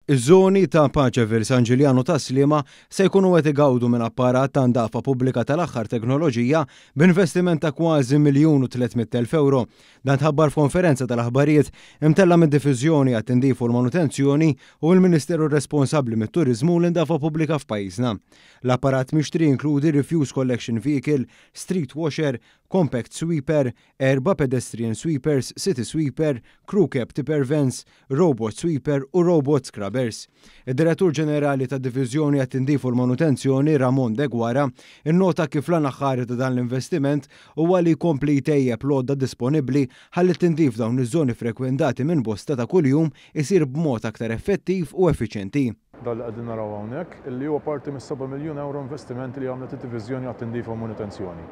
Iż-żoni ta' Paceville, San Ġiljan u Tas-Sliema se jkunu qed igawdu minn apparat ta' ndafa pubblika tal-aħħar teknoloġija b'investiment ta' kważi 1,300,000 ewro. Dan tħabbar f'konferenza tal-aħbarijiet imtella' mid-Diviżjoni għat-Tindif u l-Manutenzjoni u l-Ministeru responsabbli mit-Turiżmu u l-Indafa Pubblika f'pajjiżna. L-apparat mixtri jinkludi refuse collection vehicle, street washer, compact sweeper, Erba' pedestrian sweepers, city sweeper, crew cab tipper vans, robot sweeper u robot scrubbers. Id-Direttur Ġenerali tad-Diviżjoni għat-Tindif u l-Manutenzjoni, Ramon Deguara, innota kif l-għan aħħari ta' dan l-investiment huwa li jkompli jtejjeb l-għodda disponibbli ħalli t-tindif f'dawn iż-żoni frekwentati minn bosta ta' kuljum isir b'mod aktar effettiv u effiċjenti. Dan li qegħdin naraw hawnhekk, illi huwa parti mis-seba' miljun ewro investiment li għamlet id-Diviżjoni għat-Tindif u l-Manutenzjoni.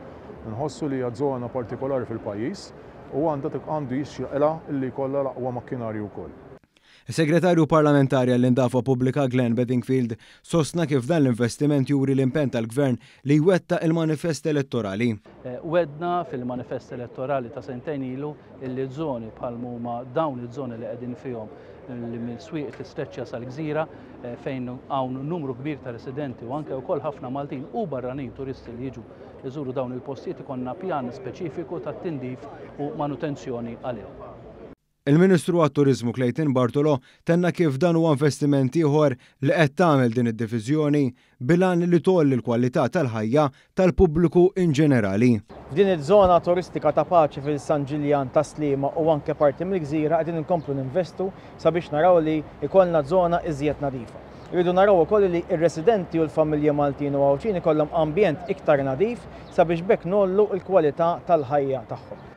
Inħossu li hija żona partikolari fil-pajjiż u għandha għandu jixraqilha illi jkollha l-aqwa makkinarju wkoll. Is-Segretarju Parlamentari għall-Indafa Pubblika Glenn Bedingfield sostna kif dan l-investiment juri l-impenn tal-Gvern li jwettaq il-manifest elettorali. Wegħdna fil-manifest elettorali ta' sentejn ilu illi żoni bħal huma dawn iż-żoni li qegħdin fihom li mill-Swieq tistreċċja sal-Gżira fejn hawn numru kbir ta' residenti u anke wkoll ħafna Maltin u barranin turisti li jiġu jżuru dawn il-postijiet ikollna pjan speċifiku ta' tindif u manutenzjoni għalihom. Il-Ministru għat-Turiżmu Clayton Bartolo tenna kif dan huwa investiment ieħor li qed tagħmel din id-diviżjoni bil-għan li tgħolli l-kwalità tal-ħajja tal-pubbliku in ġenerali. F'din iż-żona turistika ta' paċi fil-San Ġiljan, Tas-Sliema u anke parti mill-Gżira qegħdin inkomplu ninvestu sabiex naraw li jkollna żona iżjed nadifa. Irridu naraw ukoll li r-residenti u l-familji Maltin u Għawdxin ikollhom ambjent iktar nadif sabiex b'hekk ngħollu l-kwalità tal-ħajja tagħhom.